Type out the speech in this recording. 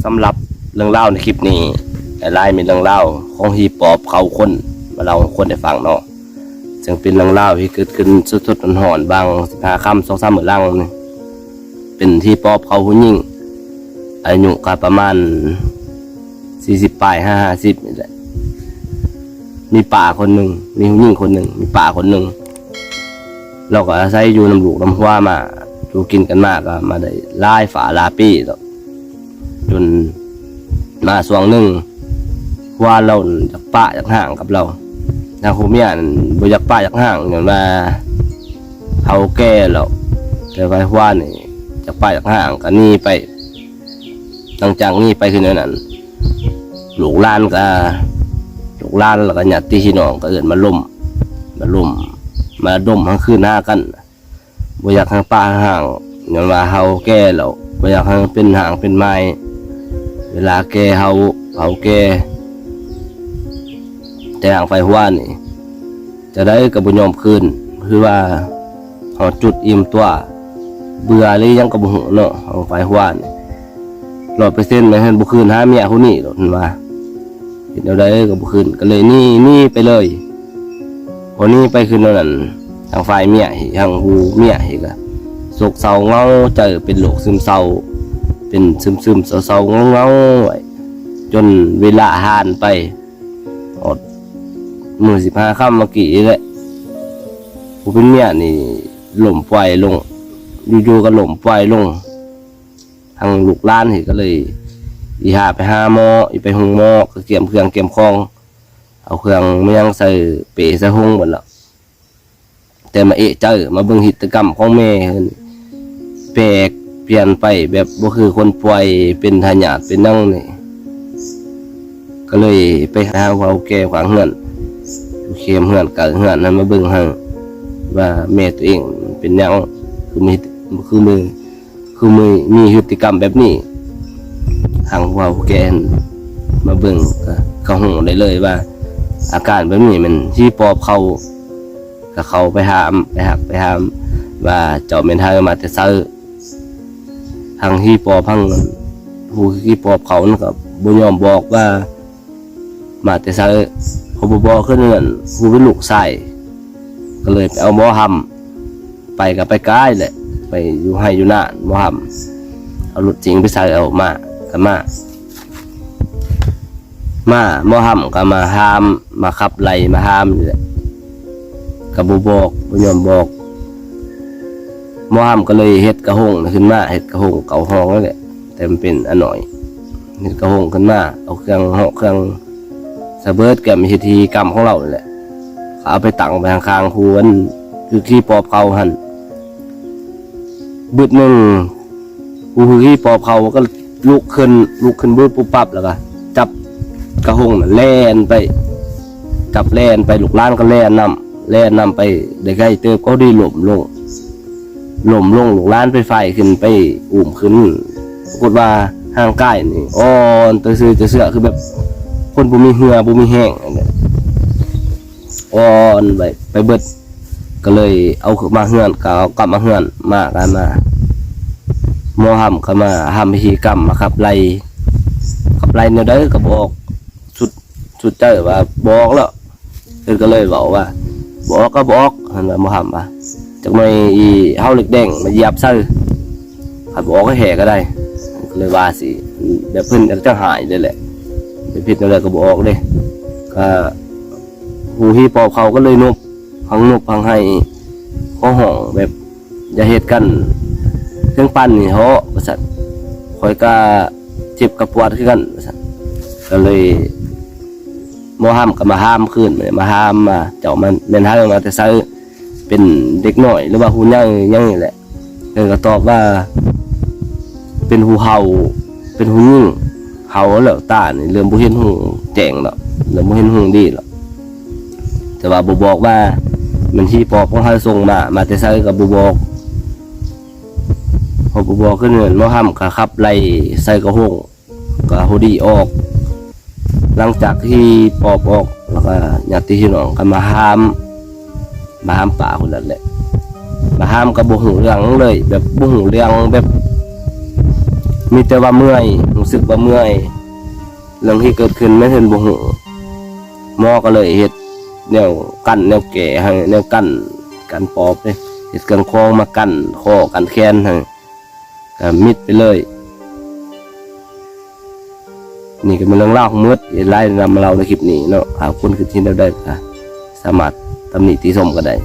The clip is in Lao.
ສຳລັບເລື່ອງລາວໃນຄລິບນີ້ ຫຼາຍໆແມ່ນເລື່ອງລາວຂອງຜີປອບເຂົາຄົນ ມາເລົ່າໃຫ້ຄົນໄດ້ຟັງເນາະ. ເຊິ່ງເປັນເລື່ອງລາວທີ່ເກີດຂຶ້ນສົດໆຮ້ອນໆ ຫວ່າງສິບຫ້າຄ່ຳ ສອງສາມມື້ຫຼັງນີ້ ເປັນຜີປອບເຂົາຜູ້ຍິງ ອາຍຸກໍປະມານສີ່ສິບປາຍ ຫາຫ້າສິບນີ້ແຫຼະ. ມີປ້າຄົນໜຶ່ງ ມີຜູ້ຍິງຄົນໜຶ່ງ ມີປ້າຄົນໜຶ່ງ ລາວກໍອາໄສຢູ່ນຳລູກນຳຜົວມາ ຢູ່ກິນກັນມາກໍມາໄດ້ຫຼາຍຝາຫຼາຍປີແລ້ວ. ຈົນມາຊ່ວງໜຶ່ງ ຜົວລາວຢາກປະຢາກຮ້າງກັບລາວ, ທາງຜູ້ເມຍນັ້ນບໍ່ຢາກປະຢາກຮ້າງ ຍ້ອນວ່າເຖົ້າແກ່ແລ້ວ, ແຕ່ວ່າຜົວນີ້ຢາກປະຢາກຮ້າງ ກໍໜີໄປ. ຫຼັງຈາກໜີໄປຄືແນວນັ້ນ ລູກຫຼານກໍ ລູກຫຼານ ແລ້ວກໍຍາດຕິພີ່ນ້ອງກໍເອີ້ນມາລົມ ມາລົມ ມາດົມຫາຄືນຫາກັນ. ບໍ່ຢາກໃຫ້ປະຮ້າງ ຍ້ອນວ່າເຖົ້າແກ່ແລ້ວ ບໍ່ຢາກໃຫ້ເປັນຮ້າງເປັນໝ້າຍ. ເວລາແກ່ເຖົ້າ ເຖົ້າແກ່ ແຕ່ທາງຝ່າຍຜົວນີ້ ຈັ່ງໃດກໍບໍ່ຍອມຄືນ ຄືວ່າຮອດຈຸດອີ່ມຕົວ ເບື່ອຫຼືຫຍັງກໍບໍ່ຮູ້ເນາະ. ທາງຝ່າຍຜົວນີ້ ຮ້ອຍເປີເຊັນ ແມ່ນບໍ່ຄືນຫາເມຍຜູ້ນີ້ດອກ ເພິ່ນວ່າ ເຮັດແນວໃດກໍບໍ່ຄືນ ກໍເລີຍໜີ ໜີໄປເລີຍ. ພໍໜີໄປຄືນັ້ນ ທາງຝ່າຍເມຍ ທາງຜູ້ເມຍນີ້ກໍໂສກເສົ້າເຫງົາໃຈ ເປັນໂລກຊຶມເສົ້າ ເປັນຊຶມໆເສົ້າໆເຫງົາໆໄວ້ ຈົນເວລາຜ່ານໄປ ຮອດມື້ສິບຫ້າຄ່ຳເມື່ອກີ້ນີ້ແຫຼະ ຜູ້ເປັນເມຍນີ້ລົ້ມປ່ວຍລົງ ຢູ່ໆກໍລົ້ມປ່ວຍລົງ. ທາງລູກຫຼານນີ້ກໍເລີຍອີ່ຫາໄປຫາໝໍ ອີ່ໄປໂຮງໝໍ ກໍກຽມເຄື່ອງກຽມຂອງ ເອົາເຄື່ອງມາຫຍັງໃສ່ເປ້ໃສ່ໂຮງເບິດແລ້ວ. ແຕ່ມາເອະໃຈ ມາເບິ່ງພຶດຕິກຳຂອງແມ່ເພິ່ນ ແປກປ່ຽນໄປ ແບບບໍ່ຄືຄົນປ່ວຍ ເປັນພະຍາດເປັນຫຍັງນີ້ ກໍເລີຍໄປຫາເຖົ້າແກ່ຂ້າງເຮືອນ ຢູ່ເຂມເຮືອນ ໃກ້ເຮືອນນັ້ນ ມາເບິ່ງໃຫ້ວ່າແມ່ຕົວເອງເປັນຫຍັງ ຄືມີ ຄືມີ ຄືມີ ມີພຶດຕິກຳແບບນີ້. ທາງຜູ້ເຖົ້າຜູ້ແກ່ມາເບິ່ງ ກໍ ກໍຮູ້ໄດ້ເລີຍວ່າ ອາການແບບນີ້ແມ່ນຜີປອບເຂົາ. ກໍເຂົ້າໄປຖາມ ໄປຮັກໄປຖາມວ່າ ເຈົ້າແມ່ນໃຜ ມາແຕ່ໃສ? ທາງຜີປອບ ທາງຜູ້ຜີປອບເຂົານັ້ນ ກໍບໍ່ຍອມບອກວ່າ ມາແຕ່ໃສ ເຂົາບໍ່ບອກຄືນັ້ນ ຜູ້ເປັນລູກຊາຍ ກໍເລີຍໄປເອົາໝໍຫຳ ໄປກໍໄປກາຍແຫຼະ ໄປຢູ່ໄຮ່ຢູ່ນາໝໍຫຳ ເອົາລົດເຈັງໄປໃສ່ ເອົາມາກໍມາ ມາໝໍຫຳກໍມາຫ້າມ ມາຂັບໄລ່ມາຫ້າມນີ້ແຫຼະ ກໍບໍ່ບອກ ບໍ່ຍອມບອກ. ໝໍຫຳກໍເລີຍເຮັດກະຫົງຂຶ້ນມາ ເຮັດກະຫົງເກົ້າຫ້ອງນັ້ນແຫຼະ ແຕ່ມັນເປັນອັນນ້ອຍ ເຮັດກະຫົງຂຶ້ນມາ ເອົາເຄື່ອງເຫາະເຄື່ອງສະເບີດ ແກມເຮັດພິທີກຳຂອງລາວນີ້ແຫຼະ ເອົາໄປຕັ້ງໄວ້ຂ້າງໆຜູ້ອັນ ຄືຜີປອບເຂົາຫັ້ນ. ບຶດໜຶ່ງ ຜູ້ທີ່ປອບເຂົາກໍລຸກຂຶ້ນ ລຸກຂຶ້ນບຶດປຸບປັບ ແລ້ວກໍຈັບກະຫົງນັ້ນແລ່ນໄປ ຈັບແລ່ນໄປ ລູກຫຼານກໍແລ່ນນຳ ແລ່ນນຳໄປໄດ້ໄກເຕີບ ກໍດີລົ້ມລົງ ລົ້ມລົງ ລູກຫຼານໄປໄຟຂຶ້ນ ໄປອຸ້ມຂຶ້ນ ປາກົດວ່າຮ່າງກາຍນີ້ອ່ອນຕະຊືຕະເຊືອ ຄືແບບຄົນບໍ່ມີເຫື່ອບໍ່ມີແຮງ ອ່ອນໄປ ໄປເບິດ ກໍເລີຍເອົາມາເຮືອນ ກໍເອົາກັບມາເຮືອນ ມາກັນມາ ໝໍຫຳກໍມາທຳພິທີກຳ ມາຂັບໄລ່ ຂັບໄລ່ແນວໃດກໍບໍ່ອອກ ສຸດ ສຸດໃຈວ່າບໍ່ອອກແລ້ວ ເພິ່ນກໍເລີຍເວົ້າວ່າ ບໍ່ອອກກໍບໍ່ອອກ ເພິ່ນວ່າ ໝໍຫຳວ່າ ຈັກໜ່ອຍອີເຫົາເຫຼັກແດງມາຢຽບໃສ່ ຄັນບໍ່ອອກໃຫ້ແທ້ກໍໄດ້ ກໍເລີຍວ່າຊິ ແບບເພິ່ນກໍຈະຫາຍເລີຍແຫຼະ ເຮັດແນວໃດກໍບໍ່ອອກເດ້ ກໍຜູ້ທີ່ປອບເຂົາກໍເລີຍນົບ ທັງນົບທັງໄຫ້ ຂໍຮ້ອງແບບຢ່າເຮັດກັນເຖິງປານນີ້ເທາະ ວ່າຊັ້ນ ຂ້ອຍກໍເຈັບກໍປວດຄືກັນ ວ່າຊັ້ນ ກໍເລີຍ ໝໍຫຳກໍມາຫ້າມຄືນ ມາຫ້າມວ່າ ເຈົ້າມັນແມ່ນໃຜ ມາແຕ່ໃສ ເປັນເດັກນ້ອຍ ຫຼືວ່າຜູ້ໃຫຍ່ຫຍັງນີ້ແຫຼະ ເພິ່ນກໍຕອບວ່າ ເປັນຜູ້ເຖົ້າ ເປັນຜູ້ຍິງ ເຖົ້າແລ້ວ ຕານີ້ເລີ່ມບໍ່ເຫັນຮູ້ແຈ້ງແລ້ວ ເລີ່ມບໍ່ເຫັນຮູ້ດີແລ້ວ ແຕ່ວ່າບໍ່ບອກວ່າແມ່ນຜີປອບຂອງໃຜສົ່ງມາ ມາແຕ່ໃສກໍບໍ່ບອກ ພໍບໍ່ບອກຄືນັ້ນ ໝໍຫຳກໍຂັບໄລ່ໃສ່ກະຫົງ ກໍພໍດີອອກ ຫຼັງຈາກທີ່ປອບອອກ ແລ້ວກໍຍາດຕິພີ່ນ້ອງກໍມາຫ້າມ ມາຫ້າມປ້າຄົນນັ້ນແຫຼະ ມາຫ້າມກໍບໍ່ຮູ້ເລື່ອງເລີຍ ແບບບໍ່ຮູ້ເລື່ອງ ແບບ ມີແຕ່ວ່າເມື່ອຍ ຮູ້ສຶກວ່າເມື່ອຍ. ເລື່ອງທີ່ເກີດຂຶ້ນແມ່ນເພິ່ນບໍ່ຮູ້ ໝໍກໍເລີຍເຮັດແນວກັ້ນແນວແກ້ໃຫ້ ແນວກັ້ນ ກັ້ນປອບເດ້ ເຮັດເຄື່ອງຄອງມາກັ້ນຄໍກັ້ນແຂນໃຫ້ ກໍມິດໄປເລີຍ. ນີ້ກໍແມ່ນເລື່ອງລາວທັງໝົດ ທີ່ອ້າຍນຳມາເລົ່າໃນຄລິບນີ້ເນາະ. ຖ້າຄົນຄິດເຫັນແນວໃດກໍສາມາດຕຳໜິຕິຊົມກໍໄດ້.